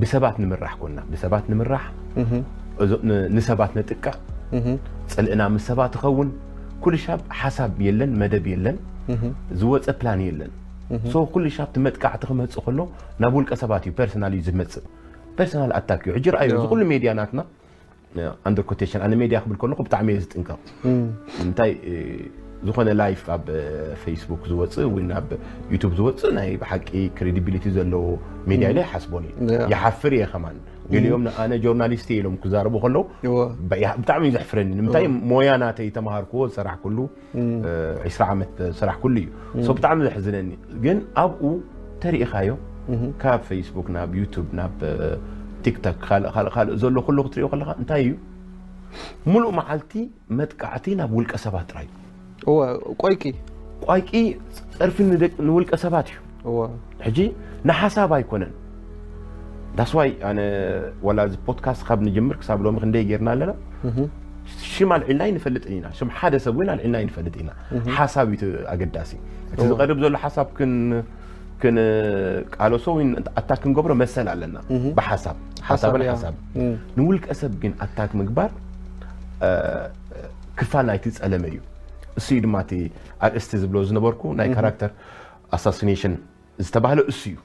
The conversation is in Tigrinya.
ብሰባት ንምራሕ ኮና ብሰባት ንምራሕ ንሰባት ነጥቅዕ፣ ፅልእና ምስ ሰባት ይኸውን። ኩሉ ሻብ ሓሳብ የለን፣ መደብ የለን፣ ዝወፀ ፕላን የለን። ሶ ኩሉ ሻብ መጥቃዕቲ ክመፅእ ከሎ ናብ ውልቀ ሰባት እዩ፣ ፐርሰናል እዩ ዝመፅእ። ፐርሰናል ኣታክ እዩ። ሕጂ ረኣዩ፣ እዚ ኩሉ ሜድያ ናትና ኣንደር ኮቴሽን፣ ኣነ ሜድያ ክብል ከለኹ ብጣዕሚ እየ ዝጥንቀቕ። እንታይ ዝኾነ ላይፍ ኣብ ፌስቡክ ዝወፅእ ወይ ኣብ ዩቱብ ዝወፅእ ናይ ብሓቂ ክሬዲቢሊቲ ዘለዎ ሜድያ ኢለ ይሓስቦን እዩ። ይሓፍር እየ ከማን። ገሊኦም ኣነ ጆርናሊስት ኢሎም ክዛረቡ ከለዉ ብጣዕሚ እዩ ዘሕፍረኒ። ንምንታይ ሞያ ናተይ ተምሃርክዎ ዝሰራሕኩሉ ዒስራ ዓመት ዝሰራሕኩሉ እዩ። ሶ ብጣዕሚ ዘሕዝነኒ ግን ኣብኡ ተሪኢኻዮ ካብ ፌስቡክ ናብ ዩቱብ ናብ ቲክቶክ ካልእ ካልእ ካልእ ዘሎ ኩሉ ክትሪኦ ከለኻ እንታይ እዩ ሙሉእ መዓልቲ መጥቃዕቲ ናብ ውልቀ ሰባት ጥራይ። እወ ቆይቂ ቋይቂ ጸርፊ ንደቅ- ንውልቀ ሰባት እዩ። እወ ሕጂ ንሓሳብ ኣይኮነን። ዳስዋይ ኣነ ወላ እዚ ፖድካስት ካብ ንጅምር ክሳብ ሎሚ ክንደይ ጌርና ኣለና። ሽም ኣልዒልና ኣይንፈልጥን ኢና። ሽም ሓደ ሰብ እውን ኣልዒልና ኣይንፈልጥ ኢና። ሓሳብ እዩ እቲ ኣገዳሲ። እቲ ዝቐርብ ዘሎ ሓሳብ ክን ክንቃለሶ ወይ ኣታክ ክንገብሮ መሰል ኣለና። ብሓሳብ ሓሳብን ሓሳብ ንውልቀ ሰብ ግን ኣታክ ምግባር ክፋል ናይቲ ጸለመ እዩ። እሱ እዩ ድማ እቲ ኣርእስቲ ዝብሎ ዝነበርኩ ናይ ካራክተር ኣሳሲኔሽን ዝተባህለ እሱ እዩ።